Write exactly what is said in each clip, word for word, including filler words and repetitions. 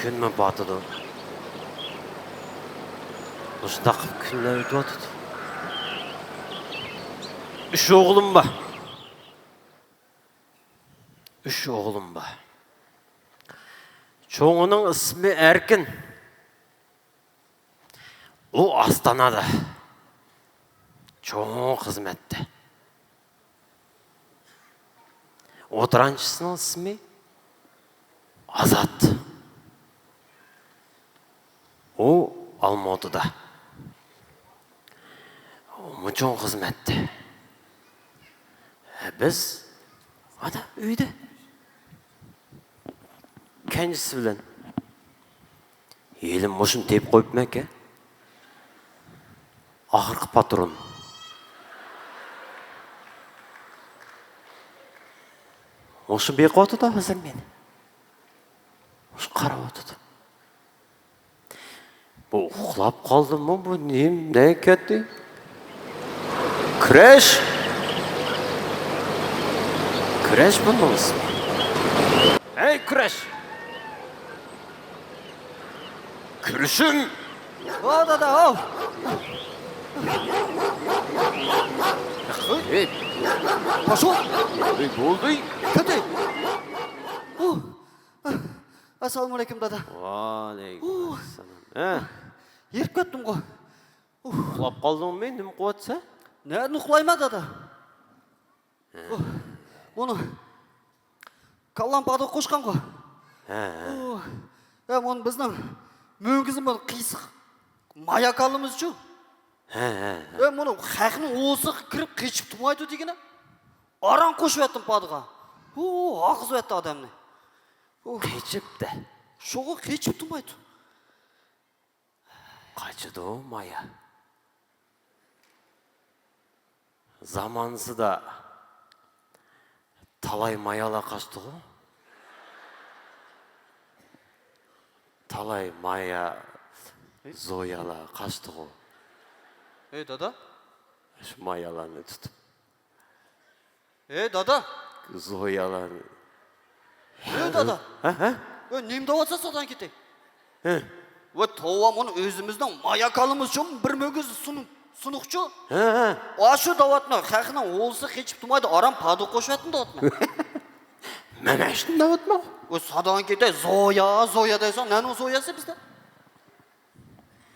كۈنمۇ پاتىدۇ. مۇشۇنداق قىلىپ كۈنلەر ئۆتۈۋاتىدۇ. ئۈچ ئوغلۇم بار. ئۈچ ئوغلۇم بار. چوڭىنىڭ ئىسمى ئەركىن. ئۇ ئاستانادا. چوڭ خىزمەتتە. ئوتتۇرانچىسىنىڭ ئىسمى ئازات. ئۇ ئالمۇتىدا. مۇچۇڭ خىزمەتتە. بىز ئانا ئۆيدە. كەنجىسى بىلەن. ھېلى مۇشۇنى تېپىپ قويۇپمەنكەن. ئاخىرقى پاترون. مۇشۇ بېقىۋاتىدۇ ھازىر مېنى. مۇشۇ قاراۋاتىدۇ. بۇ ئۇخلاپ قالدىمۇ؟ بۇ نېمە، نەگە كەتتى؟ كۈرەش! كۈرەش بۇنىڭ ئىسمى. ھەي، كۈرەش! كۈرىشىم! ۋا دادا، ھاۋ! ھەي! پاشو! ھەي، بولدى! كەتتى! ئەسسالامۇ ئەلەيكۇم، دادا. ۋەئەلەيكۇم ئەسسالام. ھە؟ ھېرىپ كەتتىمغۇ. ئۇخلاپ قالدىڭمۇ؟ نېمە قىلىۋاتىسەن؟ نەدىن ئۇخلايمەن، دادا؟ ھە. بۇنى كاللام پادىغا قوشقانغۇ. ھە، ھە. ھە، بۇنى بىزنىڭ مۆڭگۈزىمىز قىيسىق مايا كاللىمىزچۇ. ھە، ھە، ھە. ھە، بۇنى خەقنىڭ ئوۋىسىغا كىرىپ قېچىپ تۇرمايدۇ دېگىنە. ئاران قوشۇۋەتتىم پادىغا. ھۇ، ھاقىزىۋەتتى ئادەمنى. ھۇ. قېچىپتە. شۇغۇ قېچىپ تۇرمايدۇ. قاچىدۇ مايا. زامانىسىدا تالاي مايالار قاچتىغۇ. تالاي مايا زويالار قاچتىغۇ. ئەي، دادا. شۇ مايالارنى تۇتۇپ. ئەي، دادا! زويالار. ئەي، دادا! ھە، ھە؟ ئەي، نېمە دەۋاتسا سادان كېتەي؟ ھە. ۋە توۋا، مانا ئۆزىمىزنىڭ مايا كاللىمىزچۇ، بىر مۆگىز سۇنۇق، سۇنۇقچۇ؟ ھە، ھە. ئاشۇ دەۋاتما، خەقنىڭ ئوۋىسى قېچىپ تۇرمايدۇ، ئاران پادا قوشۇۋەتتىم دەۋاتما. مەن ئاشۇنى دەۋاتما. ۋە سادان كېتەي، زويا، زويا دەيسەن، نەنىڭ زوياسى بىزدە؟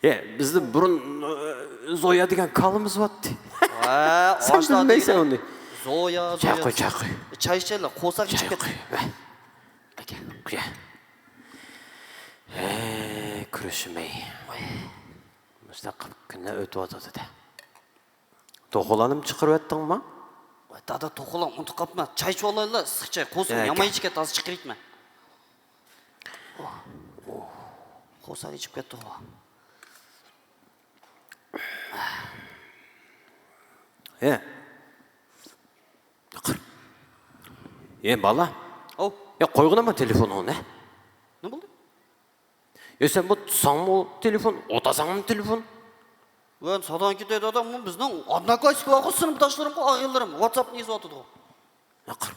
ئە، بىزدە بۇرۇن، ئە، زويا دېگەن كالىمىز بارتتى. ھە، سەن ئاشتا بىلمەيسەن دېگىنە ئۇنى. زويا، چاي زويا. قوي، چاي قوي. چاي ئىچەيلى، قورساق ئىچىپ چاي كەتتى. قوي. ۋە. ئاكا، قوي. ھەي، كۈرۈشۈمەي. ۋاي. مۇشۇنداق قىلىپ كۈنلەر ئۆتۈۋاتىدۇ-دە. توخۇلارنىمۇ چىقىرىۋەتتىڭما؟ ۋاي، دادا، توخۇلار ئۇنتۇپ قاپتىمەن. چاي ئىچىۋالايلا، ئىسسىق چاي. قورسىقىم ھە، يامان ئاكا. ئېچىپ كەتتى، ھازىر چىقىرىۋېتىمەن. قورساق ئېچىپ كەتتىغۇ. ھە. ياقار. ئە، بالا. ئاۋ. يا، قويغىنىما تېلېفونۇڭنى؟ نېمە بولدى؟ يا، سەن بۇ تۇرساڭمۇ تېلېفون، ئولتۇرساڭمۇ تېلېفون. ۋە سادان كېتەي دادام، بۇ بىزنىڭ ئادناكلايسكى بارغۇ، سىنىپداشلىرىمغۇ، ئاغىنىلىرىم ۋاتساپنى يېزىۋاتىدىغۇ. ياقار.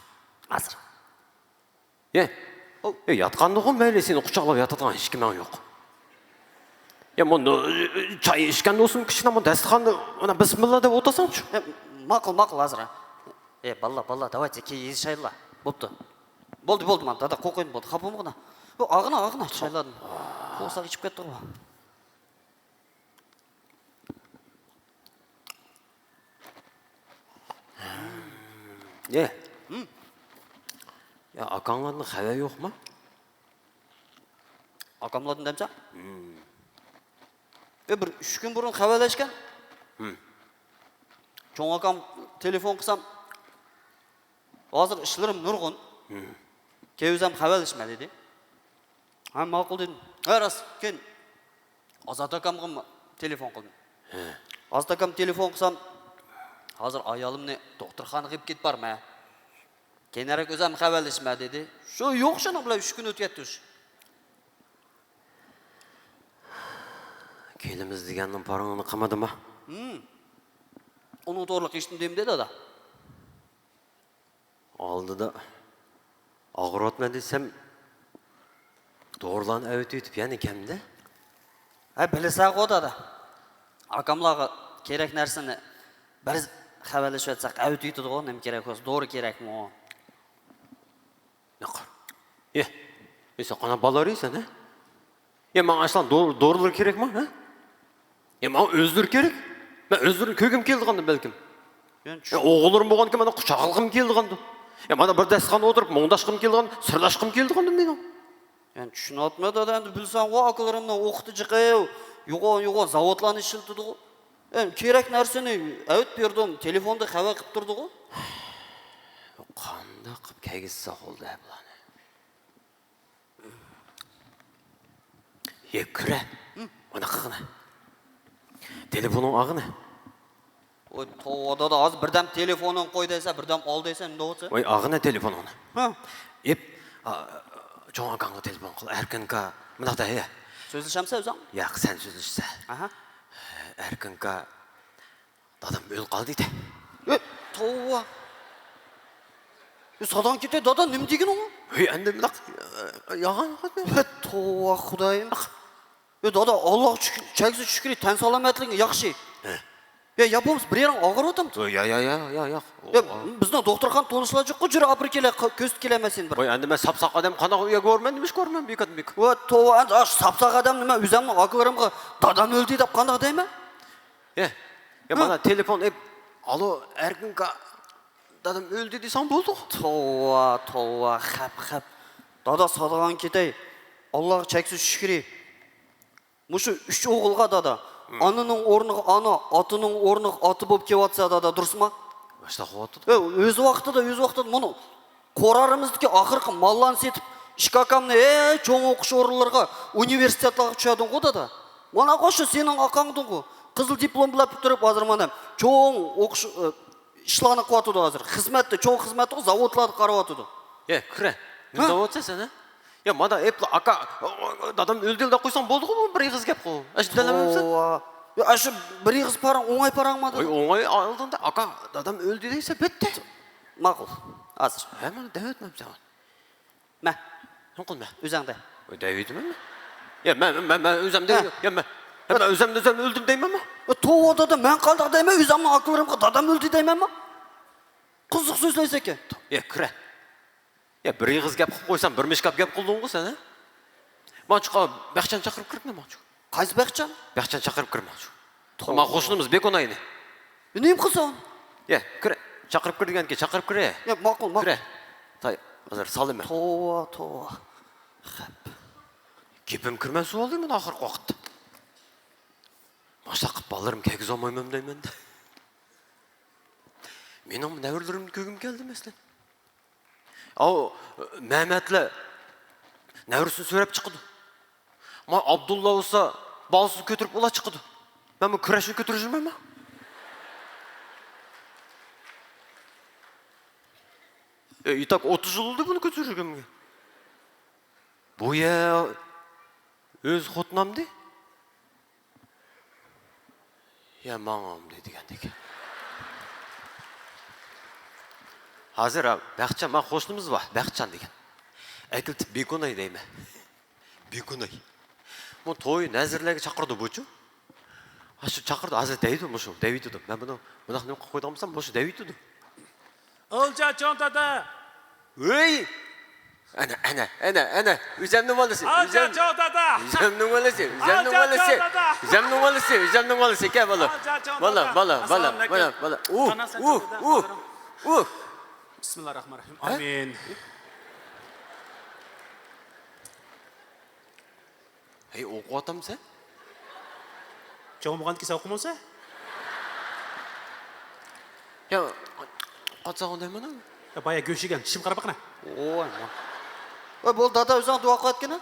ھازىر. يە. ئو. يە، ياتقاندىغۇ مەيلى، سېنى قۇچاقلاپ ياتىدىغان ھېچكىمىڭ يوق. يا، مۇ-، چاي ئىچكەندە بولسۇن، كىچىككىنە مۇ داستىخاندا مانا بىسمىللا دەپ ئولتۇرساڭچۇ. ئە، ماقۇل، ماقۇل، ھازىر. ئە، باللا، باللا، داۋايتى، كېيىن يېزىشايلا. بوپتۇ. بولدى، بولدى، مانا دادا، قوقۇيما، بولدى، خاپا بولمىغىنا. بۇ ئاغىنا، ئاغىنا، چايلاردىن. قورساق ئېچىپ كەتتىغۇ. ئە. ھىم. يا، ئاكاڭلاردىن خەۋەر يوقما؟ ئاكاملاردىن دەمسە؟ ھىم. ئە، بىر ئۈچ كۈن بۇرۇن خەۋەرلەشكەن. ھىم. چوڭ ئاكام تېلېفون قىلسام، ھازىر ئىشلىرىم نۇرغۇن. ھىم. كېلىۋېرسەم خەۋەرلىشىمەن دېدى. ھە، ماقۇل دېدىم. ھە، راست، كېيىن ئازات ئاكامغا تېلېفون قىلدىم. ھە. ئازات ئاكام تېلېفون قىلسام، ھازىر ئايالىمنى دوختۇرخانىغا ئېلىپ كېتىپ بارىمەن. كېيىنرەك ئۆزۈم خەۋەرلىشىمەن دېدى. شۇ يوق، شۇنىڭ بىلەن ئۈچ كۈن ئۆتۈۋەتتى شۇ. كېلىمىز دېگەننىڭ پارىڭىنى قىلمىدىما؟ ھىم. ئۇنىڭ توغرىلىق ھېچنېمە دېمىدى دادا. ئالدىدا ئاغرىۋاتىمەن دېسەم، توغرا دورىلارنى ئەۋېتىۋېتىپ يەنە كەمدە؟ ھە، بىلىسەنغۇ، دادا. ئاكاملارغا كېرەك نەرسىنى بىر خەۋەرلىشىۋەتسەك، ئەۋېتىۋېتىدىغۇ، نېمە كېرەك بولسا، دورا كېرەكمۇ؟ ياق. يە، يە، سەن قانداق بالىلار يەيسەن، ھە؟ يە، ماڭا ئاشۇلار دور-، دورىلار كېرەكمۇ، ھە؟ يە، ماڭا ئۆزلىرى كېرەك. مەن ئۆزلىرىنى كۆرگۈم كېلىدىغاندۇ بەلكىم. يەنى چۈش- يە، ئوغۇللىرىم بولغاندىكىن مانا قۇچاقلىغۇم كېلىدىغاندۇ. يە، مانا بىر داستىخاندا ئولتۇرۇپ مۇڭداشقۇم كېلىدىغاندۇ، سىرداشقۇم كېلىدىغاندۇ مېنىڭ. يەنى چۈشىنىۋاتىمەن دادا، ئەمدى بىلسەڭغۇ، ئاكىلىرىمنىڭ ئوقۇتقۇچى يوغان، يوغان زاۋۇتلارنى ئىشلىتىدىغۇ. ئەمدى كېرەك نەرسىنى ئەۋېتىپ بېرىدۇ، تېلېفوندا خەۋەر قىلىپ تۇرىدىغۇ. قانداق قىلىپ كەلگۈزسەك بولدى بۇلارنى؟ يە، كۈرە. ھە؟ مانا قىلغىنە. تېلېفونۇڭ ئالغىنە. ۋاي، توۋا، دادا، ھازىر بىردەم تېلېفونۇڭنى قوي دەيسەن، بىردەم ئال دەيسەن، نېمە دەۋاتىسەن؟ ۋاي، ئالغىنە تېلېفونۇڭنى. ھە. ئېپ، ئا، چوڭ ئاكاڭغا تېلېفون قىل، ئەركىنكا. مۇنداق دە، ھە. سۆزلىشەمسەن ئۆزۈڭ؟ ياق، سەن سۆزلىشىسەن. ئاھا. ئەركىنكا، دادام ئۆلۈپ قالدى دە. ئۆ، توۋا. ئۆ، ساداڭ كېتەي، دادا، نېمە دېگىنىڭ؟ ھەي، ئەمدى مۇنداق، ياغان. ئۆ، توۋا، خۇدايىم. ئۆ، دادا، ئاللاغا شۈكۈر، چەكسىز شۈكرى، تەن سالامەتلىكىڭ ياخشى. ھە. يا، يا بولمىسا بىر يېرىڭ ئاغرىۋاتامدۇ؟ يا، يا، يا، يا، يا. يا، بىزنىڭ دوختۇرخانا تونۇشلار جىققۇ، جۈرە ئاپىرىپ كېلە، كۆزىتىپ كېلەلمەيسەن بىر. ۋاي، ئەمدى مەن ساپساق ئادەم قانداق ئۆيگە بارىمەن، نېمە ئىش كۆرىمەن، بىكات، بىكات. ۋاي، توۋا، ئەمدى ئاشۇ ساپساق ئادەمنى مەن ئۆزۈمنىڭ ئاكىلىرىمغا دادام ئۆلدى دەپ قانداق دەيمەن؟ يا، يا، ھە؟ مانا تېلېفون ئېلىپ، ئالو، ئەركىنكا، دادام ئۆلدى دېسەڭ بولدىغۇ. توۋا، توۋا، خەپ، خەپ. دادا، سادىغان كېتەي. ئاللاغا چەكسىز شۈكرى. مۇشۇ ئۈچ ئوغۇلغا دادا، ھە، ئانىنىڭ ئورنىغا ئانا، ئاتىنىڭ ئورنىغا ئاتا بولۇپ كېلىۋاتسا دادا، دۇرۇسما؟ ماشۇنداق قىلىۋاتىدۇ. ئۆ، ئۆز ۋاقتىدا، ئۆز ۋاقتىدا مۇنۇ قورالىمىزدىكى ئاخىرقى ماللارنى سېتىپ، ئىككى ئاكامنى، ئەي، چوڭ ئوقۇش ئورۇنلىرىغا، ئۇنىۋېرسىتېتلارغا چۈشۈردۈڭغۇ دادا. مانا شۇ سېنىڭ ئاكاڭدىڭغۇ. قىزىل دىپلوم بىلەن پۈتتۈرۈپ، ھازىر مانا چوڭ ئوقۇش، ئە، ئىشلارنى قىلىۋاتىدۇ ھازىر. خىزمەتتە، چوڭ خىزمەتتە، زاۋۇتلاردا قارىۋاتىدۇ. يە، كۈرە. نېمە ھە؟ دەۋاتىسەن سەن، ھە؟ يا، مانا ئېپلا ئاكا، دادام ئۆلدى دەپ قويساڭ بولدىغۇ، بۇ بىر ئېغىز گەپ قىل. ئاشۇ دەلەمسەن؟ توۋا. يا، ئاشۇ بىر ئېغىز پاراڭ، ئوڭاي پاراڭما دېدىم. ۋاي، ئوڭاي ئالدىڭدا، ئاكا، دادام ئۆلدى دەيسە، بىتتى. ماقۇل. ھازىر. ھە، مانا دەۋەتمەمسەن. مە. نېمە قىل مە؟ ئۆزەڭدە. ۋاي، دەۋېتىمەنمۇ؟ يا، مەن، مەن، مەن ئۆزەمدە، ھە. يا، مەن، ھە، مەن ئۆزەمدە ئۆزۈم ئۆلدۈم دەيمەنمۇ؟ ۋاي، توۋا دادا، مەن قانداق دەيمەن؟ ئۆزۈمنىڭ ئاكىلىرىمغا دادام ئۆلدى دەيمەنمۇ؟ قىزىق سۆزلەيسەن ئىكەن. يا، كۈرە. يا، بىر ئېغىز گەپ قىلىپ قويسام، بىر مۇشكاپ گەپ قىلدىڭغۇ سەن، ھە؟ مانا چىقا، بەخچەن چاقىرىپ كىرگىنە، مانا چىقا. قايسى بەخچەن؟ بەخچەن چاقىرىپ كىر، مانا چىقا. توۋا. مانا قوشنىمىز بېكوناينى. يا، نېمە قىلسۇن؟ يا، كىر، چاقىرىپ كىر دېگەنكى، چاقىرىپ كىر. يا، ماقۇل، ماقۇل. كىر. تاي، ھازىر سالىمەن. توۋا، توۋا. خەپ. گېپىم كىرمەي سۇۋالدى مانا ئاخىرقى ۋاقىتتا. ماشۇنداق قىلىپ بالىلىرىم كەلگۈزەلمەيمەن دەيمەن-دە. مېنىڭ نەۋرىلىرىمنى كۆرگۈم كەلدى مەسىلەن. ئاۋۇ مەمەتلەر نەۋرىسىنى سۆرەپ چىقىدۇ. ما ئابدۇللا بولسا بالىسىنى كۆتۈرۈپ ئۇلا چىقىدۇ. مەنمۇ كۈرەشنى كۆتۈرۈپ يۈرمەنمۇ؟ ئە، ئىتاك ئوتتۇز يىل بولدى بۇنى كۆتۈرۈپ يۈرگىنىمگە. بۇ يەر ئۆز خوتۇنامدى؟ يا ماڭامدى دېگەندەك. ھازىر ھە، بەختچان، ما قوشنىمىز بار، بەختچان دېگەن. ئەكېلىپ بىگۇناي دەيمەن. بىگۇناي. بۇ توي نەزىرلەرگە چاقىرىدۇ بۇچۇ. ھا، شۇ چاقىرىدۇ، ھازىر دەيدۇ مۇشۇ، دەۋېتىدۇ. مەن بۇنى مۇنداق نېمە قىلىپ قويىدىغان بولسام، مۇشۇ دەۋېتىدۇ. ئالجا چوڭ دادا. ۋەي! ئەنە، ئەنە، ئەنە، ئەنە، ئۆزەمنىڭ بالىسى. ئالجا ئۆزەم-، چوڭ دادا. ئۆزەمنىڭ بالىسى، ئۆزەمنىڭ ئالجا بالىسى. چوڭ دادا. ئۆزەمنىڭ بالىسى، ئۆزەمنىڭ بالىسى. كەل، بالا. ئالجا چوڭ بالا، دادا. بالا، بالا، ئەسسالامۇ ئەلەيكۇم. بالا، بالا. ئۇھ، قانداقسەن ئۇھ، چوڭ دادا؟ ئۇھ. بىسمىللا راھمان راھىم. ھە؟ ئامىن. ھەي، ئوقۇۋاتامسەن؟ چوڭ بولغاندىكىن سەن ئوقۇمامسەن؟ يا، قاتساغۇ دەيمەن. يا، بايا گۆش يېگەن، چىشىم قارا باققىنا. ۋوي، ما. ۋوي، بولدى، دادا، ئۆزۈڭ دۇئا قىلىۋەتكىنە.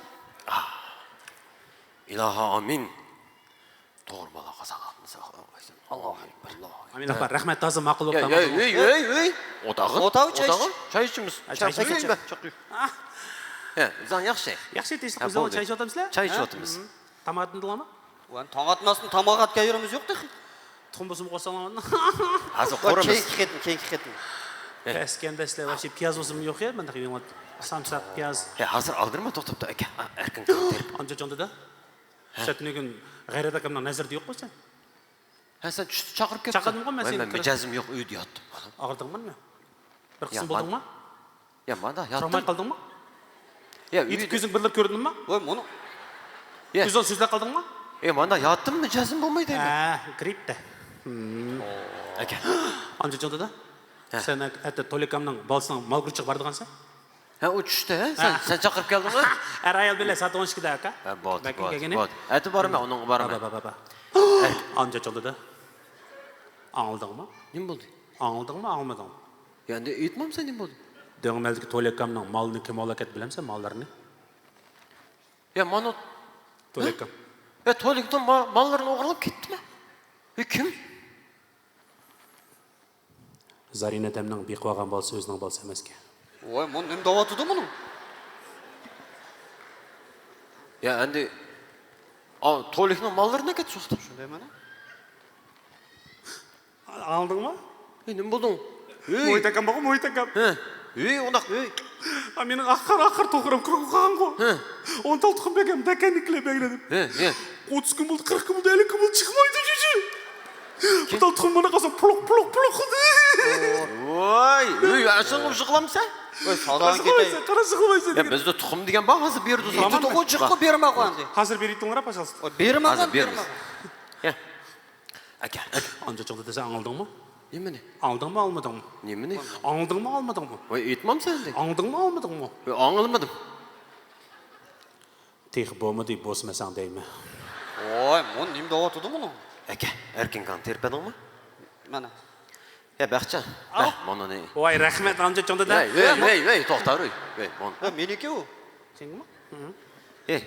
ئىلاھا، ئامىن. توغرا بالا قازانغان. ئاللاھۇ ئەكبەر. ئامىن ئاپا، رەھمەت، تازا ماقۇل بوپتۇ. يا، يا، ئۆي، ئۆي، ئۆي. ئولتۇرغىن. ئولتۇرغىن، چاي ئولتۇرغىن. چاي ئىچىمىز. ھە، چاي چاي ئىچىمىز. ئىچىمىز. ھە، ئۆزۈڭ ياخشى. ياخشى، تىنچلىق، ھە، ئۆزۈڭ بولدى. چاي ئىچىۋاتامسىلەر؟ چاي ھە؟ ئىچىۋاتىمىز. مم. تاماقتىن دىلاما؟ ۋە تاڭ ئاتماستىن تاماق ئەتكەن يېرىمىز يوق تېخى. تۇخۇم بولسىمۇ قورساڭلار. ھازىر قورۇمىز. كېيىنكى قېتىم، كېيىنكى قېتىم. ئە. پەسكەندە سىلەر ۋاھشىي پىياز بولسىمۇ يوق يا، مەن تېخى يېڭىۋاتتىم. سامساق، پىياز. ھە، ھازىر ئالدىرىما، توختاپ تۇر، ئاكا. ئا، ئەركىن كاڭ تېرىپ. ئامجاچوڭ دادا. ھە. سەتۈنۈگۈن غەيرەت ئاكامنىڭ نەزىرىدە يوققۇ سەن؟ ھە، سەن چۈشتە چاقىرىپ كەپسەن. چاقىردىمغۇ مەن سېنى. مەن مىجەزىم يوق، ئۆيدە ياتتىم. ئاغرىدىڭمۇ نېمە؟ بىر قىسىم بولدۇڭمۇ؟ يا، مانا ياتتىم. تۇرالماي قالدىڭمۇ؟ يا، يېتىپ ئۆيدە. كۆزۈڭ بىرلەپ كۆرۈندىمۇ؟ ۋاي، مانا. يا. ئۆزۈڭ سۆزلەپ قالدىڭمۇ؟ يا، مانا ياتتىم، مىجەزىم بولماي دەيمەن. ھە، گرىپتە. ئاكا. ئامجاچوڭ دادا. ھە. سەن ئەتە تولى ئاكامنىڭ بالىسىنىڭ مال گۇرۇچىغا بارىدىغانسەن؟ ھە، ئۇ چۈشتە، ھە؟ سەن، ھە. سەن چاقىرىپ كەلدىڭمۇ؟ ئەر-ئايال بىلەن سائەت ئون ئىككىدە، ئاكا. ھە، بولدى، بولدى، بولدى. ئەتە بارىمەن، ئۇنىڭغا بارىمەن. بابا، بابا. ئامجاچوڭ دادا. ئاڭلىدىڭمۇ؟ نېمە بولدى؟ ئاڭلىدىڭمۇ، ئاڭلىمىدىڭمۇ؟ يا، ئەمدى ئېيتمامسەن، نېمە بولدى؟ دۆڭمەلدىكى تولى ئاكامنىڭ مالىنى كىم ئوۋلاپ كەتتى بىلەمسەن، ماللىرىنى؟ يا، مانا. تولى ئاكام. يا، تولى ئاكام ما-، ماللىرىنى ئوغرىلاپ كەتتىمۇ؟ يا، كىم؟ زارىنە ئادەمنىڭ بېقىۋالغان بالىسى ئۆزىنىڭ بالىسى ئەمەسكەن. ۋاي، مانا نېمە دەۋاتىدۇ مانا؟ يا، ئەمدى، ئا، تولىكنىڭ ماللىرىنى كەتتى شۇ. شۇندايمۇ؟ ئاڭلىدىڭمۇ؟ ھېي، نېمە بولدۇڭ؟ ھېي. موھىت ئاكام بارغۇ، موھىت ئاكام. ھە. ھېي، ئۇنداق، ھېي. ئا، مېنىڭ ئاخىر، ئاخىر توخۇرام قۇرۇپ قالغانغۇ. ھە. ئون تال تۇخۇم بەرگەن، دەكەننىكلەر بەگلىدىم. ھە، ھە. ئوتتۇز كۈن بولدى، قىرىق كۈن بولدى، ئەللىك كۈن بولدى، چىقمايدۇ، جۇجۇ. بۇ تال تۇخۇم مانا قالسا، پۇلۇق، پۇلۇق، پۇلۇق قىلدى. ۋاي، ھېي، ئەسلىڭ ئۇششۇقلامسەن؟ ۋاي، ساداغا كېتەي. قاراشقا قىلمايسەن، قاراشقا قىلمايسەن. يا، بىزدە تۇخۇم دېگەن بار، ھازىر بېرىدۇ. يېتىدىغۇ، جىققا بېرىمەغۇ ئەمدى. ھازىر بېرىپ تۇرۇڭلار، пожалуйста. ۋاي، بېرىمەغۇ، ھازىر بېرىمەغۇ. يا. ئاكا، ئاكا. ئامجاچوڭ دېسە ئاڭلىدىڭمۇ؟ نېمىنى؟ ئاڭلىدىڭمۇ، ئالمىدىڭمۇ؟ نېمىنى؟ ئاڭلىدىڭمۇ، ئالمىدىڭمۇ؟ ۋاي، ئېيتمامسەن ئەمدى. ئاڭلىدىڭمۇ، ئالمىدىڭمۇ؟ ۋاي، ئاڭلىمىدىم. تېخى بولمىدى، بوسىمىساڭ دەيمەن. ۋاي، مۇ نېمە دەۋاتىدۇ مۇنۇ؟ ئاكا، ئەركىن كاڭ تېرىپ بەردىڭمۇ؟ مانا. يا، بەخچە، ئاۋ. بەر، مۇنۇنى. ۋاي، رەھمەت، ئامجاچوڭ دادا. ۋەي، ۋەي، ۋەي، ۋەي، توختا، ۋەي، ۋەي، مۇنۇ. ۋە مېنىكى ئۇ. سېنىڭمۇ؟ ھە. ھېي،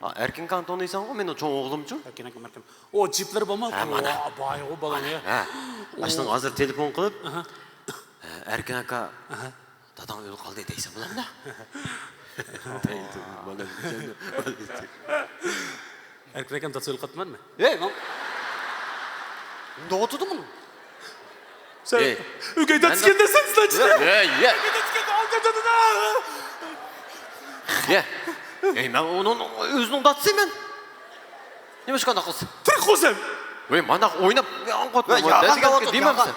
ئا، ئەركىن كاڭ تونۇيسەنغۇ، مېنىڭ چوڭ ئوغلۇمچۇ؟ ئەركىن ئاكام، ئەركىن. ئۇ جىپلىرى بولما؟ ھە، مانا. ۋا، بايغۇ بالاڭ يا. ھە. ئاشۇنىڭ ھازىر تېلېفون قىلىپ، ئاھا. ئەركىن ئاكا، ئاھا. داداڭ ئۆلۈپ قالدى دەيسەن بولامدا؟ دەيدۇ، مانا، ئەركىن ئاكام دادىسى ئۆلۈپ قاپتىمۇ؟ ھەي، ماڭ. نېمە دەۋاتىدۇ مۇنۇ؟ سەن ئۆگەي دادىسىكەن دەسەن، سىلەر ئىچىدە. ھەي، ھەي. ئۆگەي دادىسىكەن، ئالدى جانىدا. ھەي. ھەي، مەن ئۇنىڭ ئۆزىنىڭ دادىسىمەن. نېمىشقا ئانداق قىلسا؟ تىرىك قوزەم. ۋەي، مانداق ئويناپ، يالغان قوتما. ۋەي، يالغان دەۋاتىدۇ، دېمەمسەن؟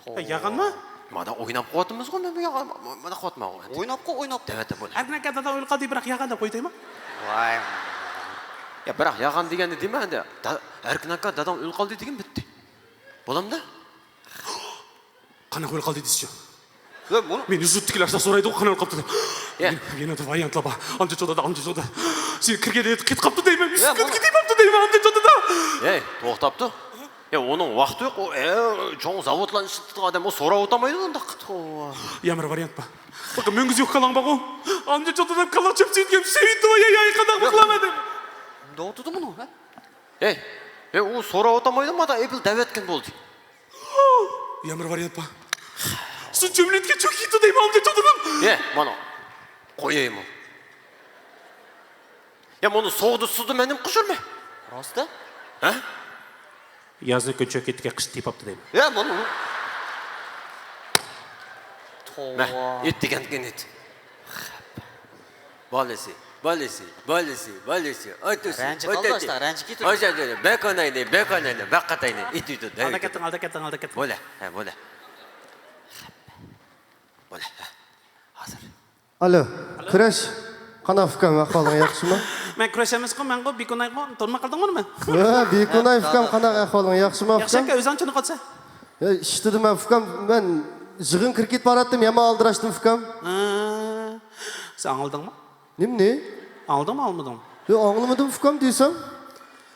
يالغان. ھە، ياغانما؟ مانا ئويناپ قويۇۋاتىمىزغۇ، مەن بۇ ياغان، مانا قويۇۋاتماڭغۇ ئەمدى. ئويناپ قوي، ئويناپ. دەۋەتە بولە. ئەركىن ئاكا، داداڭ ئۆلۈپ قالدى، بىراق ياغان دەپ قويدايما؟ ۋاي. يا، بىراق ياغان دېگەننى دېمە ئەمدى. دا-، ئەركىن ئاكا، داداڭ ئۆلۈپ قالدى دېگىن، بىتتى. بولامدا؟ قانداق ئۆلۈپ قالدى دېسىچۇ؟ ۋە، بۇنى مېنى يۇرتتىكىلەر سورايدۇ، قانداق ئۆلۈپ قاپتۇ دەپ. يا. يەنە، يەنە بىر ۋارىيانتلار بار. ئامجاچوڭ دادا، ئامجاچوڭ دادا. سېنى كىرگەن يەردە كېتىپ قاپتۇ دەيمەن. يا، مۇسكۇل بۇ كېتىپ قاپتۇ دەيمەن، ئامجاچوڭ دادا. ھەي، توختاپ تۇر. يا، ئۇنىڭ ۋاقتى يوق. ئۇ، ئە، چوڭ زاۋۇتلارنى ئىشلىتىدىغان ئادەم، ئۇ سوراۋاتالمايدۇ ئۇنداق. توۋا. يەنە بىر ۋارىيانت بار. بۇ مۈڭگۈزى يوق كالاڭ بارغۇ. ئامجاچوڭ دادام كالا چۆپ چۈيتكەن سۆيۈندى، ۋاي، يا، يا، قانداق قىلىمەن دەپ. نېمە دەۋاتىدۇ مۇنۇ، ھە؟ ھەي، ھەي، ئۇ سوراۋاتالمايدۇ، مانا ئېپىل دەۋەتكىن بولدى. يەنە بىر ۋارىيانت بار. سۇ جۈملىدىكى چۆكۈپ كېتىدۇ دەيمەن، ئامجاچوڭ دادام. يە، مانا. قويايمۇ؟ يا، مۇنى سوغدى، سۇدى مەن نېمە قىلىشۇرمەن؟ راستە؟ ھە؟ يازنى كۈن چۆكۈپ كېتىدىكەن، قىش تېپىپتۇ دەيمەن. يا، مانا. توۋا. مە، ئېيت دېگەنكىن ئېيت. بالىسى، بالىسى، بالىسى، بالىسى، ئاتىسى، رەنجىپ قالدى، ئاتىسى. ئاشتا، رەنجىپ كېتىدۇ. ئاشتا، بەك ئايناي، بەك ئايناي، بەك قاتاينى، ئېيتىۋېتىدۇ. ئالدا كەتتىڭ، ئالدا كەتتىڭ، ئالدا كەتتىڭ. بولە، ھە، بولە. بولە، ھە. ھازىر. ئالو، كۈرەش. قانداق ئۇكام، ئەھۋالىڭ ياخشىمۇ؟ مەن كۈرەش ئەمەسقۇ، مەنغۇ بىكۇنايغۇ، تونۇماي قالدىڭمۇ نېمە؟ ۋە، بىكۇناي ئۇكام، قانداق ئەھۋالىڭ، ياخشىمۇ ياخشى ئۇكام؟ ئاكا، ئۆزۈڭ چېنىقىۋاتىسەن. يا، ئىشتىدىم مەن ئۇكام، مەن يىغىن كىرىپ كېتىپ باراتتىم، يامان ئالدىراشتىم ئۇكام. ھە. سەن ئاڭلىدىڭمۇ؟ نېمىنى؟ ئاڭلىدىڭمۇ، ئاڭلىمىدىڭمۇ؟ يا، ئاڭلىمىدىم ئۇكام دېسەم.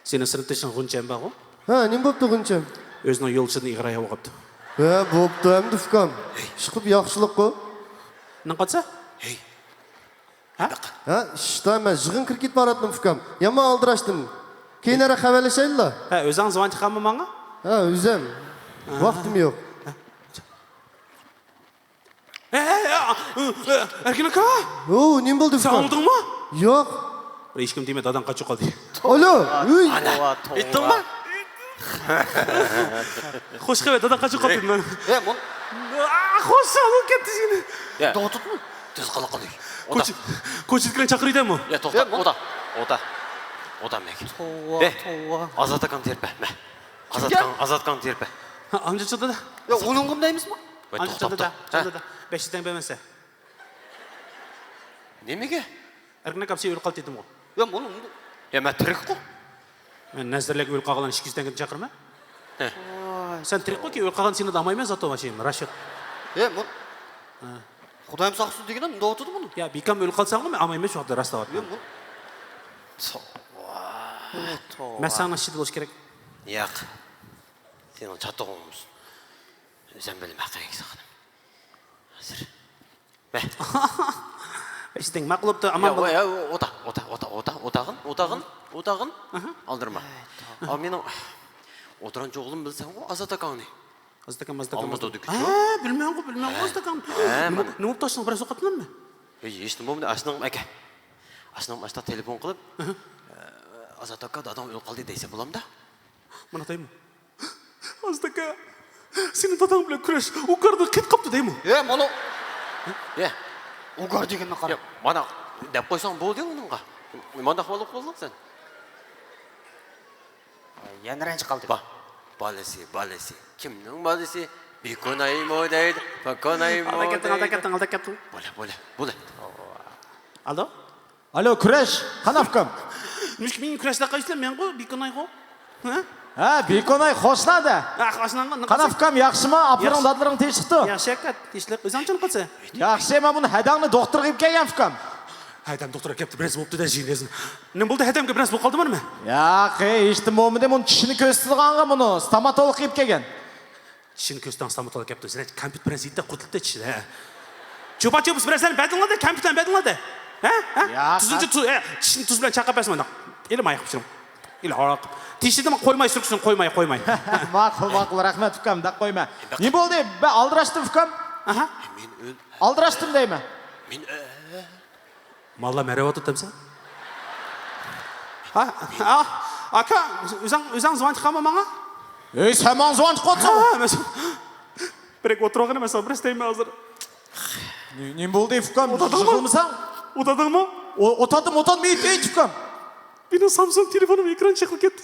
سېنىڭ سىنىپدىشىڭ غۇنچەم بارغۇ؟ ھە، نېمە بوپتۇ غۇنچەم؟ ئۆزىنىڭ يولدىشىدىن ئېغىر ئاياغ بولۇپ قاپتۇ. ھە، بوپتۇ ئەمدى ئۇكام. ئىشقىلىپ ياخشىلىققۇ. نېمە قىلسا؟ ھەي. ھە؟ ھە، ئىشتا مەن يىغىن كىرىپ كېتىپ باراتتىم ئۇكام. يامان ئالدىراشتىم. كېيىنرەك خەۋەرلىشەيلىلا. ھە، ئۆزۈڭ زىۋان چىقارما ماڭا؟ ھە، ئۆزۈم. ھە. ۋاقتىم يوق. ھە. ئەركىن ئاكا! ھو، نېمە بولدى، ئۇكام؟ سەن ئاڭلىدىڭمۇ؟ ياق. بىر ھېچكىم دېمە، داداڭ قاچىپ قالدى. ئالو، ئۆي. ئانا، ئېيتتىڭمۇ؟ خوش خەۋەر، داداڭ قاچىپ قاپتۇ دېدىم مەن. ئاھ، خوش ساغلىق كەتتى سېنى. يا. دوتۇتمۇ؟ تېز قىلىق قىلدى. كوچا-، كوچىدىكىلەرنى چاقىرىدۇ ئۇ. يا، توختا، يا، ئودا، ئودا. ئودا مەك. توۋا، توۋا. ئازات ئاكاڭ تېرىپ بەر، مە. ئازات ئاكاڭ، ئازات ئاكاڭ تېرىپ بەر. ھە، ئانچە چىدىدى. يا، ئۇنىڭغىمۇ دەيمىزمۇ؟ ۋاي، توختاپ تۇر. ھە. چىدىدى. بەش يۈز تەڭ بەرمەسە. نېمىگە؟ ئەركىن ئاكام سېنى ئۆلۈپ قالدى دېدىمغۇ. يا، مانا. يا، مەن تىرىكقۇ. مەن نەزەرلەرگە ئۆلۈپ قالغانلارنى ئىككى يۈز تەڭگىدىن چاقىرىمەن. ھە. ۋاي. سەن تىرىكقۇكى، ئۆلۈپ قالغان سېنى دامايمەن زاتو ماشىنىم، راشىد. يا، مانا. ھە. خۇدايىم ساقلىسۇن دېگىنىم، مۇنداق ئوتىدۇ مۇنى. يا، بىكام ئۆلۈپ قالساڭغۇ، مەن ئالمايمەن شۇ ۋاقىتتا راست دەۋاتىمەن. يا، مانا. توۋا. توۋا. مەن ساڭا ئىشچىدە بولۇش كېرەك. ياق. سېنىڭ چاتىقىڭ بولمىسۇن. ئۆزۈم بىلىمەن قەيەرگە ساقلىدىم. ھازىر. مە. ئىشتىڭ ماقۇل بوپتۇ، ئامان بول. يا، ئوتا، ئوتا، ئوتا، ئوتا، ئوتاغىن، ئوتاغىن، ئوتاغىن. ئاھا. ئالدىرىما. ئا، مېنىڭ ئوتۇرانچى ئوغلۇم بىلسەڭغۇ، ئازات ئاكاڭنى. ئازات ئاكام، ئازات ئاكام. ئالمۇتىدا دۈكىتى. ھە، بىلمەيمەنغۇ، بىلمەيمەنغۇ، ئازات ئاكام. ھە، نېمە، مانا. نېمە بوپتۇ، ئاشنىڭ بىرەرسى ئوقۇپتىمۇ؟ ھېچ، ھېچنېمە بولمىدى، ئاشنىڭ ئاكا. ئاشنىڭ ئاشتا تېلېفون قىلىپ، ئازات ئاكا، داداڭ ئۆلۈپ قالدى دەيسە بولامدا؟ مانا دەيمۇ. ئازات ئاكا، سېنىڭ داداڭ بىلەن كۈرەش ئۇكاردىن قېتىپ قاپتۇ دەيمۇ. يە، مانا. يە. ئۇكار دېگىنىنى قارا. يە، مانا دەپ قويساڭ بولدى ئۇنىڭغا. مانداق بولۇپ قالدىڭ سەن. يەنە رەنجىپ قالدى. با-، بالىسى، بالىسى. كىمنىڭ بالىسى؟ بىكونايمۇ دەيدۇ، پاكونايمۇ دەيدۇ. ئالداپ كەتتىڭ، ئالداپ كەتتىڭ، ئالداپ كەتتىڭ. بولە، بولە، بولە. ئالو؟ ئالو، كۈرەش، قانداق ئۇكام؟ مۇشۇ مېنىڭ كۈرەش دەپ قايسىلەر مەنغۇ، بىكونايغۇ. ھە؟ ھە، بىكوناي قوشنا-دە. ھە، قوشناڭغۇ، قانداق ئۇكام، ياخشىمۇ؟ ئاپىرىڭ، دادىلىرىڭ تىنچلىقتۇ؟ ياخشى ئاكا، تىنچلىق. ئۆزۈڭچۇ قىلسا؟ ياخشى، مەن بۇنى ھەدەڭنى دوختۇرغا ئېلىپ كەلگەن ئۇكام. ھەدەم دوختۇرغا كەپتۇ، بىرەرسى بوپتۇ-دە، جىنىزم. نېمە بولدى، ھەدەمگە بىرەرسى بولۇپ قالدىمۇ نېمە؟ ياق، ھېچنېمە بولمىدى، بۇنى چىشىنى كۆرسىتىدىغانغا بۇنى ستوماتولوگ ئېلىپ كەلگەن. چىشىنى كۆرسىتىدىغان ستوماتولوگ كەپتۇ، سەن كەمپۈت بىرەرسى يېدى-دە، قۇتۇلدى چىشى، ھە. چوپا-چوپىسى بىرەرسىلەرنى بەدىلىڭلار-دە، كەمپۈتلەرنى بەدىلىڭلار-دە. ھە؟ ھە؟ ياق. تۇزىنى تۇز، ھە، چىشىنى تۇز بىلەن چايقاپ بەرسە مانداق. ئېلى ماياق پىچىرىڭ. ئېلى ھاراق. تېشىدىمۇ قويماي سۈركىسۇن، قويماي، قويماي. ماقۇل، ماقۇل، رەھمەت ئۇكام، دەپ قويما. نېمە بولدى؟ مەن ئالدىراشتىم ئۇكام. ئاھا. مەن ئۆل-، ئالدىراشتىم دەيمەن. مەن ئۆ-، ماللا مەرەۋاتىدۇ دەمسەن؟ ھا، ھا، ئاكا، ئۆزۈڭ، ئۆزۈڭ زۇۋان چىقارما ماڭا؟ ئەي، سەن ماڭا زۇۋان چىقىۋاتساڭ. ھا، مەن بىرەك ئولتۇرۇۋالغىنى، مەن ساڭا بىر ئىستەيمەن ھازىر. نېمە بولدى ئۇكام؟ ئۇتادىڭمۇ؟ يىغلىمىساڭ. ئۇتادىڭمۇ؟ ئۇتادىم، ئۇتادىم، ئېيت، ئېيت ئۇكام. مېنىڭ سامسۇڭ تېلېفونۇم ئېكران چېقىلىپ كەتتى.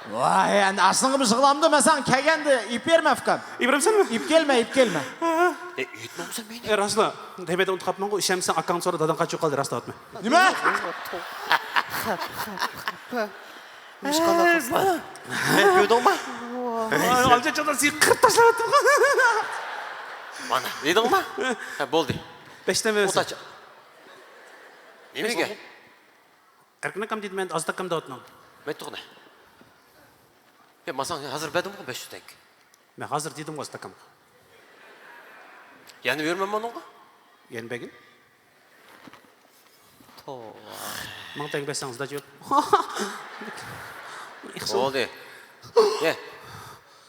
ۋاي، ئەمدى ئاشۇنىڭغا بىر يىغلامدۇ، مەن ساڭا كەلگەندە ئېلىپ بېرىمەن ئۇكام. ئېلىپ بېرەمسەنمۇ؟ ئېلىپ كەلمە، ئېلىپ كەلمە. ئە، ئۆيدىمۇ بولسا مېنى. ئە، راسلا، دەيمەن ئۇنتۇپ قاپمەنغۇ، ئىشەنمىسەڭ ئاكاڭ سورا، داداڭ قاچۇپ قالدى، راست دەۋاتىمەن. نېمە؟ نېمە ئىش قانداق قىلسا؟ مەن كۆردۈڭمۇ؟ ئالجا چاغدا سېنى قىرىپ تاشلاۋەتتىم. مانا، دېدىڭمۇ؟ ھە، بولدى. بەشتىن بەرسە. ئوتاچ. نېمىگە؟ ئەركىن ئاكام دېدى، مەن ئازات ئاكام دەۋاتىمەن. مەن تۇغنى. يا، ماساڭ ھازىر بەردىمغۇ بەش يۈز تەڭگە. مەن ھازىر دېدىمغۇ ئازات ئاكامغا. يەنە بېرىمەن مانىڭغا. يەنە بەرگىن. توۋا. مىڭ تەڭگە بەرسەڭ زىداچ يوق. بولدى. يە.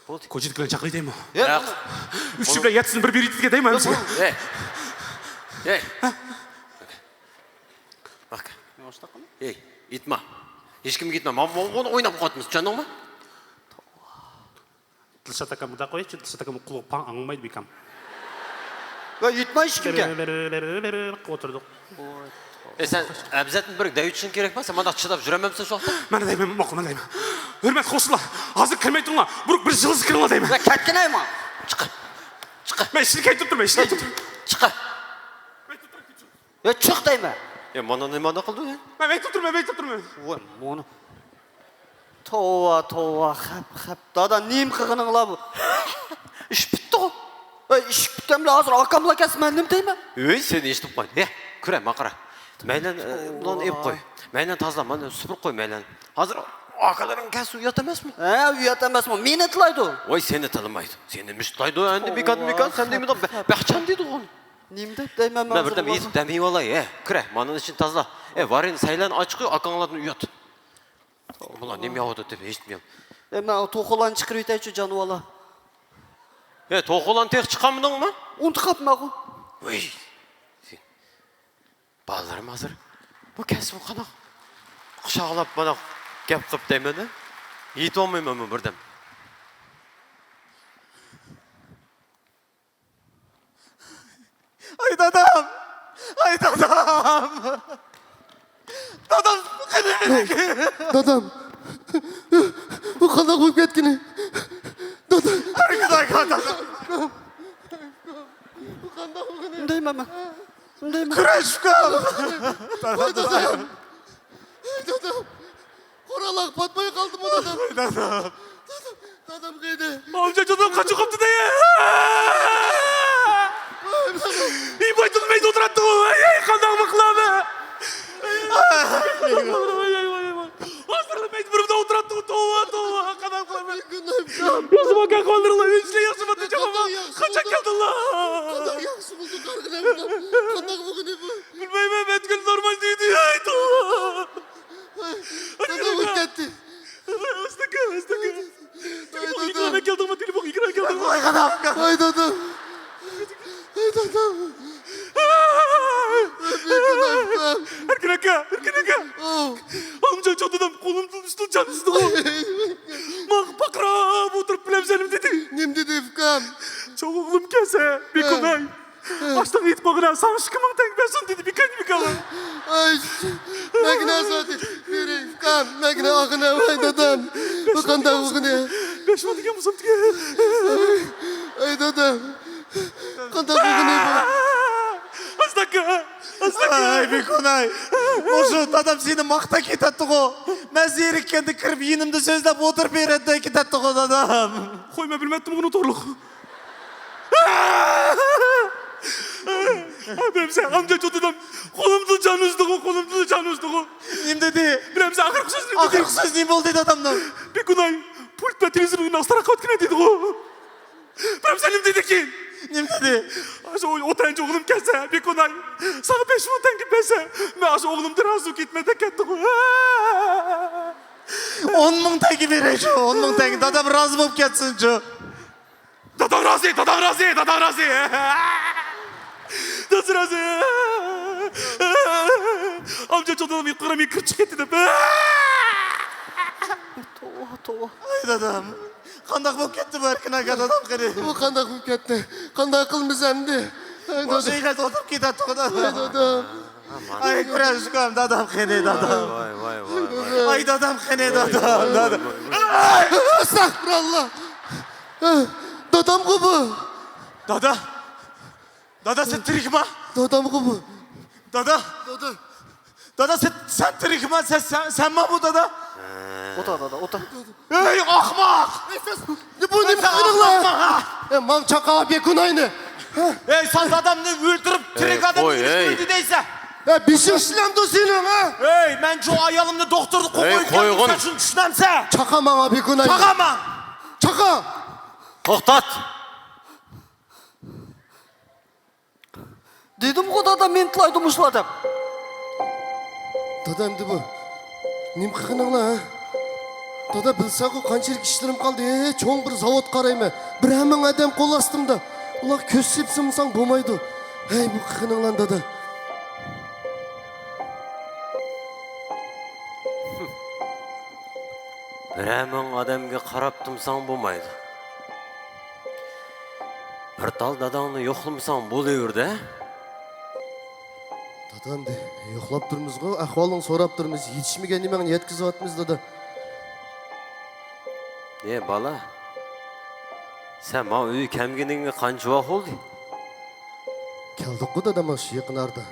بولدى. كوچىدىكىلەرنى چاقىرىدىمۇ؟ ياق. ئۈچى بىلەن يەتتىسىنى بىر بېرىدىكەن دەيمەن. يە. يە. باق. ھېي، ئېيتما. ھېچكىمگە ئېيتما. مانا بۇنى ئويناپ قويۇۋاتىمىز، چۈشەندىڭمۇ؟ دىلشات ئاكام مۇنداق قويايچۇ، دىلشات ئاكام قۇلىقى پاڭ، ئاڭلىمايدۇ بىكام. ۋە ئېيتما ھېچكىمگە. بىر، بىر، بىر، بىر، بىر، بىر قىلىپ ئولتۇردۇق. ئەي، سەن ئەبزەتنى بىر دەۋېتىشىڭ كېرەكما؟ سەن مانداق چىداپ يۈرەلمەمسەن شۇ ۋاقىتتا؟ مانا دەيمەن، ماقۇل، مانا دەيمەن. ھۆرمەتلىك خوسۇللار، ھازىر كىرمەي تۇرۇڭلار. بۇرۇن بىر يىغىلسا كىرىڭلار دەيمەن. ۋە كەتكىنەيما. چىق. چىق. مەن ئىشنى كەيتۈرۈپ تۇرمەن، ئىشنى كەيتۈرۈپ تۇرمەن. چىق. يا، چىق دەيمەن. يا، مانا نېمە قىلدى ئۇ؟ مەن مەيتىپ تۇرىمەن، مەيتىپ تۇرىمەن. ۋاي، مانا. توۋا، توۋا، خەپ، خەپ. دادا، نېمە قىلغىنىڭلار بۇ؟ ئىش پۈتتىغۇ. ئەي، ئىش پۈتكەن بىلەن ھازىر ئاكاملا كەلسە مەن نېمە دەيمەن؟ ئۆي، سېنى ئېشىتىپ قويدى. يە، كىرە، ماقىرا. مەيلەن، ئە، بۇلارنى ئېلىپ قوي. مەيلەن تازىلا، مانا سۈپۈرۈپ قوي مەيلەن. ھازىر ئاكىلىرىڭ كەلسە ئۇيات ئەمەسمۇ؟ ھە، ئۇيات ئەمەسمۇ؟ مېنى تىلايدۇ. ۋاي، سېنى تىلىمايدۇ. سېنى مۇشتلايدۇ، ئەندى مېكان، مېكان، سەن نېمە دەپ بە-، بەخچەن دېدىغۇ. نېمە دەپ دەيمەن مەن مەن بىردەم ئېيتىپ دەمىۋالاي، ھە. كىرە، مانىنىڭ ئىچىنى تازىلا. ئەي، ۋارىن، سەيلەن ئاچقۇ، ئاكاڭلاردىن ئۇيات. بۇلار نېمە يەۋاتىدۇ دەپ ھېچنېمە يەپ. ئەي، مەن توخۇلارنى چىقىرىۋېتەيچۇ، جانىۋارلار. ئەي، توخۇلارنى تېخى چىقارمىدىڭمۇ؟ ئۇنتۇپ قاپمەنغۇ. ۋىي. سېنى. بالىلىرىم ھازىر بۇ كەسىپ قانداق قۇچاقلاپ مانا گەپ قىلىپ دەيمەن، يېتىۋالمايمەنمۇ بىردەم. دادام قېنى؟ دادام. بۇ قانداق بولۇپ كەتكىنى؟ دادام. ھەرگىز ئايقا دادام. بۇ قانداق بولغىنى؟ ئۇندايمەن مەن. ئۇندايمەن. كۈرەش ئۇكام. ۋاي دادام. ۋاي دادام. قوراللىق پاتماي قالدىمۇ دادام؟ دادام. دادام قېنى؟ ئامجاق چوتۇم قاچىپ قاپتۇ دەي. ۋاي دادام. ئىي، بايتىلمەيدۇ ئولتۇراتتىغۇ. ئەي، ئەي، قانداقمۇ قىلامەن؟ ھازىرلىمايدۇ، بىر بىردە ئولتۇراتتىغۇ. توۋا، توۋا، قانداق قىلامەن؟ ياخشىمۇ ئىكەن، قاندىرىلا ئۆزلە ياخشىمۇ تېخىمۇ؟ قاچان كەلدىڭلار؟ قانداق ياخشى بولدى، قارىغىنە. قانداق بولغىنى بۇ؟ بىلمەيمەن، مەتكۈل نورمال دېدى. ئەي، توۋا. دادام ئۆتۈپ كەتتى. ئاستىكە، ئاستىكە. تېلېفون ئېكرانىغا كەلدىڭمۇ؟ تېلېفون ئېكرانىغا كەلدىڭمۇ؟ ۋاي دادام. ۋاي دادام. ئەركىن ئاكا، ئەركىن ئاكا. ئاۋۇ. ئاڭجان چوڭ دادام قولۇمدىن ئۈستىدىن جان ئۈزدىغۇ. ماڭا پاقىراپ ئولتۇرۇپ بىلەمسەن نېمە دېدى؟ نېمە دېدى ئۇكام؟ چوڭ ئوغلۇم كەلسە، بىكۇناي. ئاشتىن ئېيتىپ قويغىنا، ساڭا ئىككى مىڭ تەڭگە بەرسۇن دېدى، بىكاي، بىكاي. ئاي، مەگنە زادى بېرەي ئۇكام، مەگنە ئاغىنە، ۋاي دادام. بۇ قانداق بولغىنى؟ بەش مىڭ دېگەن بولسام دېگەن. ئاي دادام، قانداق بولغىنى بۇ؟ ئاستاكا، ئاستاكا. ئاي بىكۇناي، مۇشۇ دادام سېنى ماختاپ كېتەتتىغۇ. مەن زېرىككەندە كىرىپ يېنىمدا سۆزلەپ ئولتۇرۇپ بېرەتتى كېتەتتىغۇ دادام. قوي، مەن بىلمەتتىم بۇنى توغرىلىق. بىلەمسەن، ئامجاق چوتىدام قولۇمدىن جان ئۈزدىغۇ، قولۇمدىن جان ئۈزدىغۇ. نېمە دېدى؟ بىلەمسەن، ئاخىرقى سۆزى نېمە دېدى؟ ئاخىرقى سۆزى نېمە بولدى دادامنىڭ؟ بىكۇناي، پۇل بىلەن تېلېۋىزورنى ئاستىراق قىلىۋەتكىنە دېدىغۇ. بىلەمسەن نېمە دېدىكىن؟ نېمە دېدى؟ ئاشۇ ئوتەنچى ئوغلۇم كەلسە، بىكۇناي، ساڭا بەش مىڭ تەڭگە بەرسە، مەن ئاشۇ ئوغلۇمدىن رازى بولۇپ كېتىمەن دەپ كەتتىغۇ. ئون مىڭ تەڭگە بېرەي شۇ، ئون مىڭ تەڭگە. دادام رازى بولۇپ كەتسىنچۇ. داداڭ رازى، داداڭ رازى، داداڭ رازى. دادىسى رازى. ئامجاق چوڭ دادام يۇقىرى مېنى كىرىپ چىقىپ كەتتى دەپ. توۋا، توۋا. ئاي دادام. قانداق بولۇپ كەتتى بۇ ئەركىن ئاكا، دادام قېنى؟ بۇ قانداق بولۇپ كەتتى؟ قانداق قىلىمىز ئەمدى؟ ئاي دادام. ماشىنىغا ئولتۇرۇپ كېتەتتىغۇ دادام. ئاي دادام. ئاي كۈرەش ئۇكام، دادام قېنى، دادام. ۋاي، ۋاي، ۋاي، ۋاي. ئاي دادام قېنى، دادام، دادام. ئەستەغپۇرۇللا. دادامغۇ بۇ. دادا. دادا، سەن تىرىكما؟ دادامغۇ بۇ. دادا. دادا. دادا، سەن، سەن تىرىكما؟ سەن، سەن، سەنما بۇ، دادا؟ ئولتۇر، دادا، ئولتۇر. ئەي ئاخماق! ئەي، سىز، بۇ نېمە قىلدىڭلار؟ ئەي، ماڭ چاقا بىكۇناينى. ئەي، سەن دادامنى ئۆلتۈرۈپ، تىرىك ئادەمنى ئۆلتۈردى دەيسەن. ئەي، بېشىڭ ئىشلەمدۇ سېنىڭ، ھە؟ ئەي، مەن شۇ ئايالىمنى دوختۇردا قويۇپ كەلدىم، سەن شۇنى چۈشىنەمسەن؟ چاقا ماڭا بىكۇناينى. چاقا ماڭ! چاقا! توختات! دېدىمغۇ دادا، مېنى تىلايدۇ مۇشۇلار دەپ. دادا، ئەمدى بۇ نېمە قىلغىنىڭلار، ھە؟ دادا، بىلسەڭغۇ قانچىلىك ئىشلىرىم قالدى. ھە، چوڭ بىر زاۋۇت قارايمەن. بىرەر مىڭ ئادەم قول ئاستىمدا. ئۇلارغا كۆز سېپسىمىساڭ بولمايدۇ. ھەي، بۇ قىلغىنىڭلارنى دادا. بىرەر مىڭ ئادەمگە قاراپ تۇرساڭ بولمايدۇ. بىر تال داداڭنى يوقلىمىساڭ بولۇۋېرىدۇ، ھە؟ دادا، ئەمدى يوقلاپ تۇرمىزغۇ، ئەھۋالىڭ سوراپ تۇرمىز، يېتىشمىگەن نېمەڭنى يەتكۈزۈۋاتىمىز، دادا. ئى بالا، سەن ماڭا ئۆيگە كەلمىگىنىڭگە قانچە ۋاق بولدى؟ كەلدۇققۇ دادا، مانا شۇ يېقىن ئارىدا.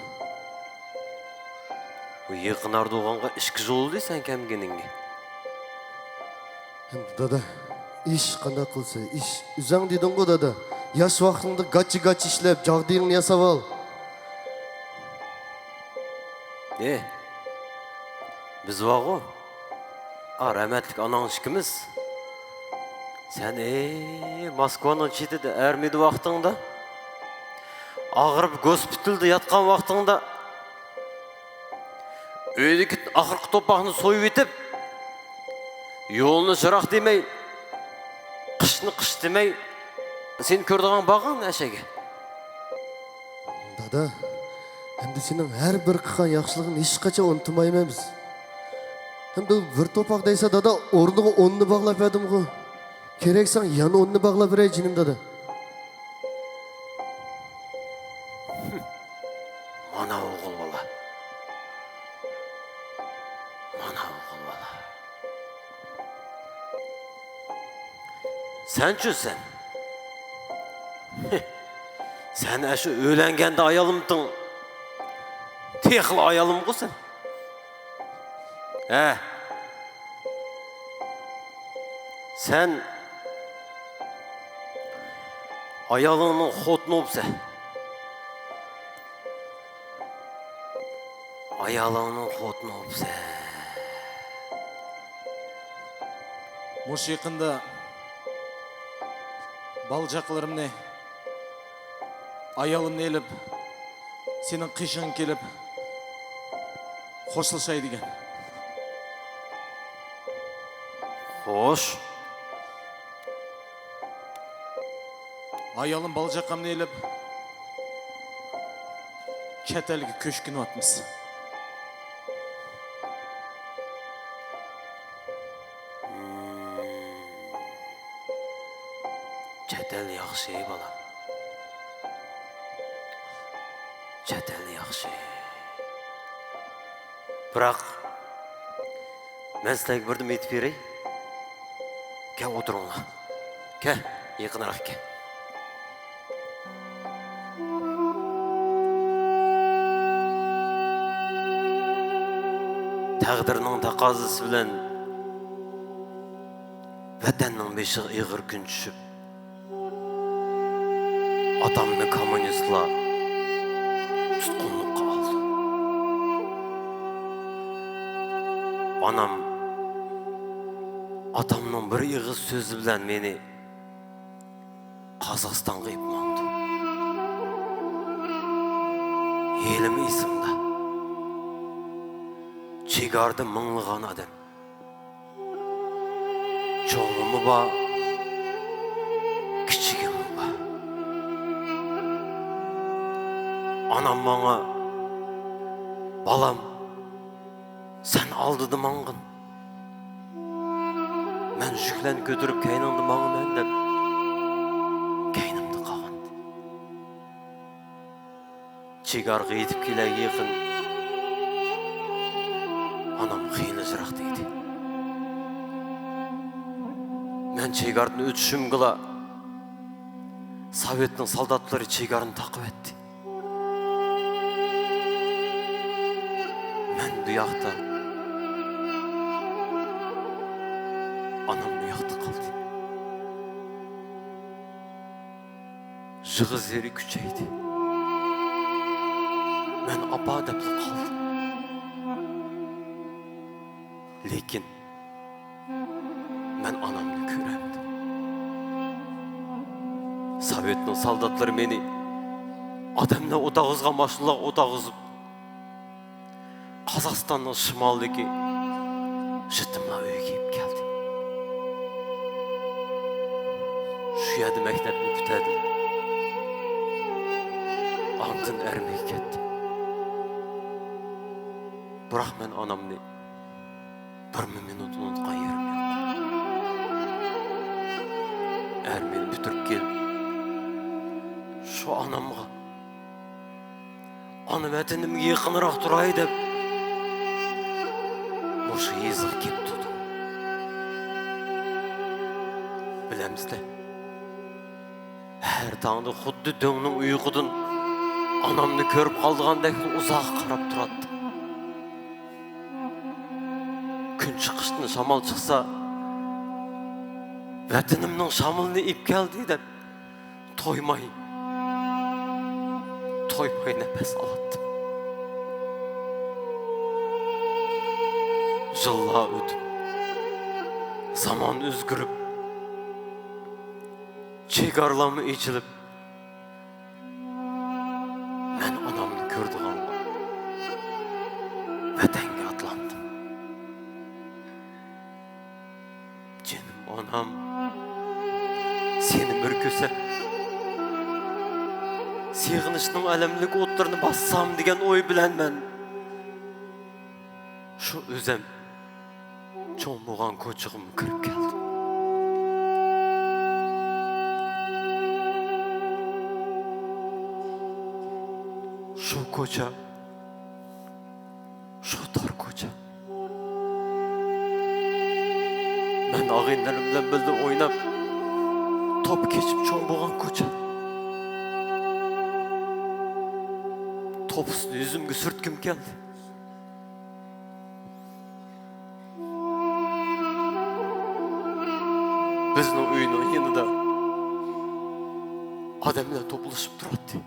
بۇ يېقىن ئارىدا بولغانغا ئىككى يىل بولدى سەن كەلمىگىنىڭگە. ئەمدى دادا، ئىش قانداق قىلسا ئىش. ئۆزۈڭ دېدىڭغۇ دادا، ياش ۋاقتىڭدا گاچا-گاچا ئىشلەپ، جاغدىيىڭنى ياساۋال. ئى، بىز بارغۇ، ئا، رەھمەتلىك ئاناڭ ئىككىمىز. سەن، ئى، موسكۋانىڭ چېتىدە ئارمىيىدە ۋاقتىڭدا، ئاغرىپ گوسپىتالدا ياتقان ۋاقتىڭدا، ئۆيدىكى ئاخىرقى توپاقنى سويۇۋېتىپ، يولنى چىراغ دېمەي، قىشنى قىش دېمەي، سېنى كۆرىدىغان بارغان ئەشەگە. دادا، ئەمدى سېنىڭ ھەر بىر قىلغان ياخشىلىقىڭنى ھېچقاچان ئۇنتۇمايمەن بىز. ھەم بىر، بىر توپاق دەيسە، دادا، ئورنىغا ئوننى باغلاپ بەردىمغۇ. كېرەك ساڭا يەنە ئوننى باغلاپ بېرەي، جېنىم دادا. مانا ئوغۇل بالا. ئانا ئوغۇل بالا. سەنچۇ سەن؟ سەن ئاشۇ ئۆيلەنگەندە ئايالمىتىڭ؟ تېخىلا ئايالمغۇ سەن؟ ھە؟ سەن ئايالىڭنىڭ خوتۇنى بوپسەن. ئايالىڭنىڭ خوتۇنى بوپسەن. مۇشۇ يېقىندا بالىچاقىلىرىمنى، ئايالىمنى ئېلىپ، سېنىڭ قېشىڭغا كېلىپ خوشلىشاي دېگەن. خوش. ئايالىم، بالىچاقامنى ئېلىپ چەت ئەلگە كۆچكىنىۋاتىمىز. چەت ئەل ياخشى، بالام. چەت ئەل ياخشى. بىراق، مەن سىلەرگە بىردىن ئېيتىپ بېرەي. كەل، ئولتۇرۇڭلار. كەل، يېقىنراق كەل. تەقدىرنىڭ تەقەززاسى بىلەن ۋەتەننىڭ بېشىغا ئېغىر كۈن چۈشۈپ، ئاتامنى كوممۇنىستلار تۇتقۇنلۇققا ئالدى. ئانام ئاتامنىڭ بىر ئېغىز سۆزى بىلەن مېنى قازاقىستانغا ئېلىپ ماڭدى. ھېلىمۇ ئېسىمدە. چېگرادىن مىڭلىغان ئادەم. چوڭىمۇ بار، كىچىكىمۇ بار. ئانام ماڭا، بالام، سەن ئالدىدا ماڭغىن. مەن يۈكلەرنى كۆتۈرۈپ كەينىڭدە ماڭىمەن دەپ، كەينىمدە قالغانىدى. چېگرادىن يېتىپ كېلەرگە يېقىن ئانام خېلى يىراقتا ئىدى. مەن چېگرادىن ئۆتۈشۈمگىلا سوۋېتنىڭ سالداتلىرى چېگرانى تاقىۋەتتى. مەن بۇ ياقتا، ئانام بۇ ياقتا قالدى. يىغا-زىرى كۈچەيدى. مەن ئاپا دەپلا قالدىم. لېكىن مەن ئانامنى كۆرەلمىدىم. سوۋېتنىڭ سالداتلىرى مېنى ئادەملەر ئولتۇرغۇزغان ماشىنىلارغا ئولتۇرغۇزۇپ، قازاقىستاننىڭ شىمالىدىكى يېتىملار ئۆيىگە ئېلىپ كەلدى. شۇ يەردە مەكتەپنى پۈتتۈردۈم. ئاندىن ئەرمىگە كەتتىم. بىراق مەن ئانامنى بىرمۇ مىنۇت ئۇنتۇغان يېرىم يوق. ئەرمىنى پۈتتۈرۈپ كېلىپ، شۇ ئانامغا، ئانا ۋەتىنىمگە يېقىنراق تۇراي دەپ، مۇشۇ يېزىغا كېلىپ تۇردۇم. بىلەمسىلەر، ھەر تاڭدا خۇددى دۆڭنىڭ ئۇيقۇدىن ئانامنى كۆرۈپ قالىدىغاندەكلا ئۇزاققا قاراپ تۇراتتىم. كۈن چىقىشتىن شامال چىقسا، ۋەتىنىمنىڭ شامىلىنى ئېلىپ كەلدى دەپ، تويماي، تويماي نەپەس ئالاتتىم. يىللار ئۆتۈپ، زامان ئۆزگىرىپ، چېگرالارمۇ ئېچىلىپ، مەن ئانامنى كۆرىدىغان ۋەتەنگە ئاتلاندىم. جېنىم ئانام، سېنى بىر كۆرسەم، سېغىنىشنىڭ ئەلەملىك ئوتلىرىنى باسسام دېگەن ئوي بىلەن مەن شۇ ئۆزۈم چوڭ بولغان كوچىغىمۇ كىرىپ كەلدىم. شۇ كوچا، شۇ تار كوچا. ئاغىنىلىرىم بىلەن بىللە ئويناپ، توپ كېچىپ چوڭ بولغان كوچا. توپىسىنى يۈزۈمگە سۈرتكۈم كەلدى. بىزنىڭ ئۆينىڭ يېنىدا ئادەملەر توپلىشىپ تۇراتتى.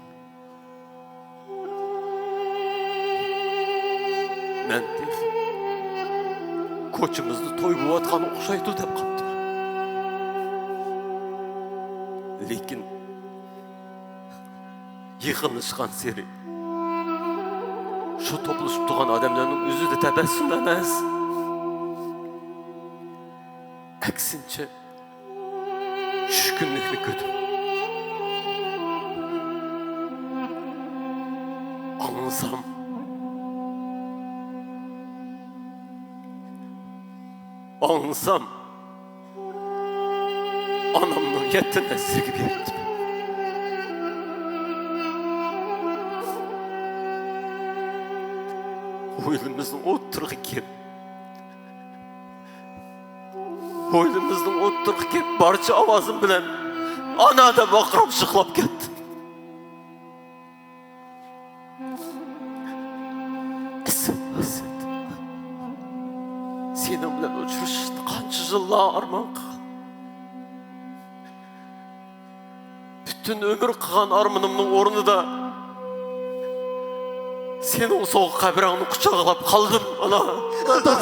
مەن تېخى كوچىمىزدا توي بولۇۋاتقان ئوخشايدۇ دەپ قاپتىمەن. لېكىن يېقىنلاشقانسېرى شۇ توپلىشىپ تۇرغان ئادەملەرنىڭ يۈزىدە تەبەسسۇم ئەمەس، ئەكسىنچە، چۈشكۈنلۈكنى كۆردۈم. ئاڭلىسام، ئاڭلىسام، ئانامنىڭ يەتتە نەسلىگە بېرىپتىمەن. ھويلىمىزنىڭ ئوتتۇرىغا كىرىپ، ھويلىمىزنىڭ ئوتتۇرىغا كىرىپ، بارچە ئاۋازىم بىلەن «ئانا» دەپ ۋارقىراپ يىغلاپ كەتتىم. ئىسىت، ئىسىت. سېنىڭ بىلەن ئۇچرىشىشنى قانچە يىللار ئارمان قىلغان. پۈتۈن ئۆمۈر قىلغان ئارمىنىمنىڭ ئورنىدا سېنىڭ سوغۇق قەبرەڭنى قۇچاقلاپ قالدىم، ئانا. دادا!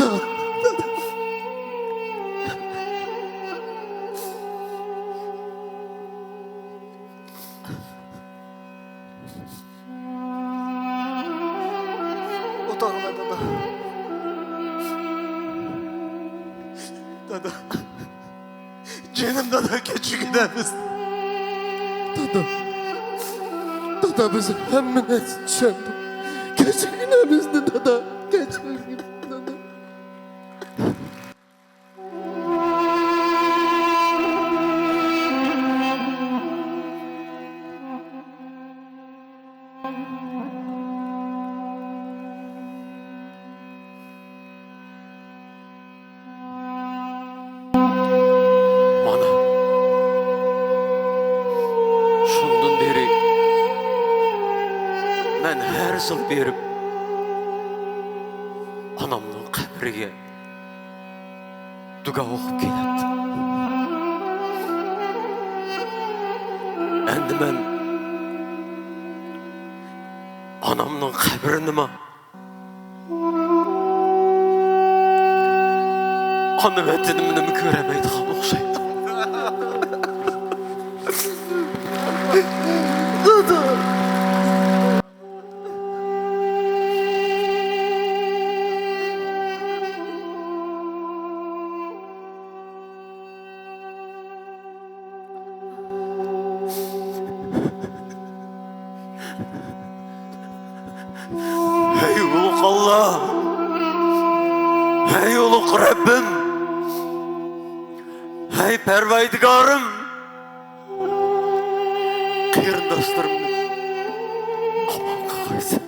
ئوتاغلار، دادا. دادا. جېنىم دادا، كەچۈرگىنە بىزنى. دادا. دادا، بىز ھەممە نەرسىنى چۈشەندۇق. كەچۈرگىنە بىزنى، دادا. كەچۈرگىنە، دادا. مانا، شۇندىن بېرى مەن ھەر يىل بېرىپ، ئانامنىڭ قەبرىگە دۇئا ئوقۇپ كېلەتتىم. ئەمدى مەن ئانامنىڭ قەبرىنىمۇ، ئانا ۋەتىنىمنىمۇ كۆرەلمەيدىغان ئوخشايدۇ. دادا! ھەي ئۇلۇغ ئاللا! ھەي ئۇلۇغ رەببىم! ھەي پەرۋەردىگارىم! قېرىنداشلىرىمنى ئامان قىلغايسەن.